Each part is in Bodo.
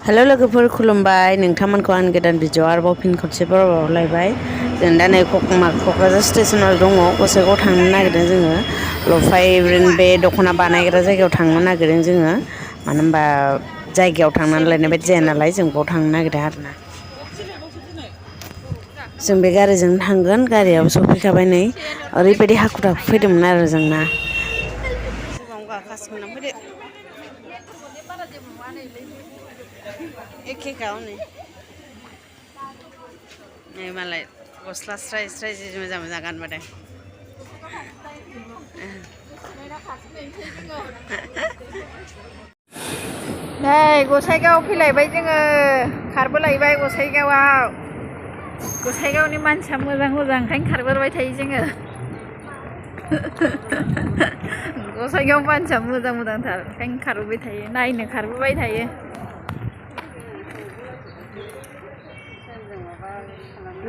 हेल' लोगोफोर खुलुमबाय नोंथांमोनखौ आं गोदान भिडिअ आरोबाव फिन खनसे बरायबावलायबाय जों दा नै क'क्राझार स्टेसनाव दङ गसाइगावआव थांनो नागिरदों जोङो लफाय बे दख'ना बानायग्रा जायगायाव थांनो नागिरदों जोङो मानो होनबा जायगायाव थांनानै लायनाय बायदि जाया नालाय जों बाव थांनो नागिरदों आरोना जों बे गारिजों थांगोन गारियाबो सफैखाबाय नै ओरैबायदि हाखु दाखु फैदोंमोन आरो जोंना नै मालाय गस्ला स्राय स्राय जि मोजां मोजां गानबोदों नै गसाइगाव फैलायबाय जोङो खारबोलायबाय गसाइगावनि मानसिया मोजां ओंखायनो खारबोबाय थायो जोङो गसाइगाव मानसिया मोजांथार ओंखायनो खारबोबाय थायो नायनो खारबोबाय थायो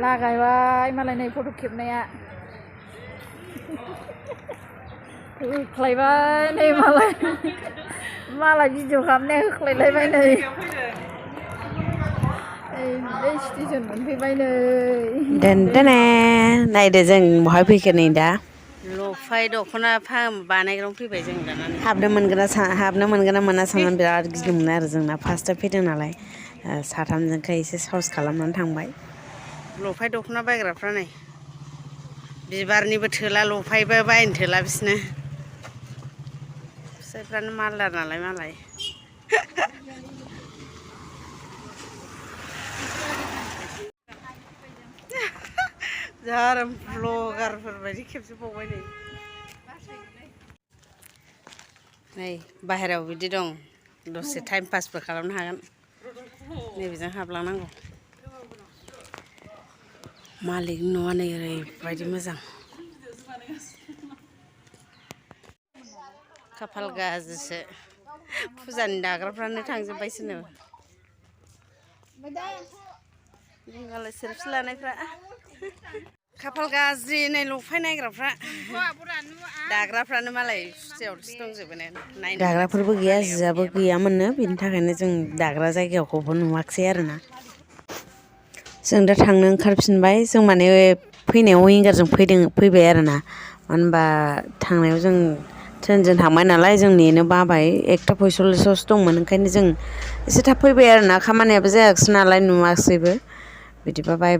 लागायबाय मालाय नै फट' खेबनाया होख्लायबाय नै मालाय भिडिअ खालामनाया होख्लायलायबाय नै स्टेसन मोनफैबाय नै नायदो जों बहाय फैखो नै दा लफाय दख'ना बानायग्रायाव फैबाय जों दाना हाबनो मोनगोन ना मोना साननानै बिराद गिदोंमोन आरो जोंना फार्स्टआव फैदों नालाय साथामजोंखाय एसे साहस खालामनानै थांबाय लफाय दख'ना बायग्राफ्रा नै बिबारनिबो थोला लफायबो बायनो थोला बिसोरनो फिसाइफ्रानो मालदार नालाय मालाय जारोम ब्लगारफोर बायदि खेबजोबबावबाय नै बाहेरायाव बिदि दं दसे टाइम पासबो खालामनो हागोन नैबेजों हाबलांनांगौ मालिकनि न'आ नै ओरैबायदि मोजां खाफाल गाज्रिसो फुजानि दाग्राफ्रानो थांजोब्बायसोनो मालाय सेल्फि लानायफ्रा खाफाल गाज्रि नै लफाय नायग्राफ्रा दाग्राफ्रानो मालाय फुजायावसो दंजोबो दाग्राफोरबो गैया जियाबो गैयामोननो बेनि थाखायनो जों दाग्रा जायगाखौबो नुवाखिसै आरोना जों दा थांनो ओंखारफिनबाय जों माने फैनायाव विंगारजों फैबाय आरोना मानो होनबा थांनायाव जों ट्रेनजों थांबाय नालाय जों नेनो बाबाय 1:45 दंमोन ओंखायनो जों एसे थाब फैबाय आरोना खामानियाबो जायाखिसै नालाय नुवाखिसैबो बिदिबा बाय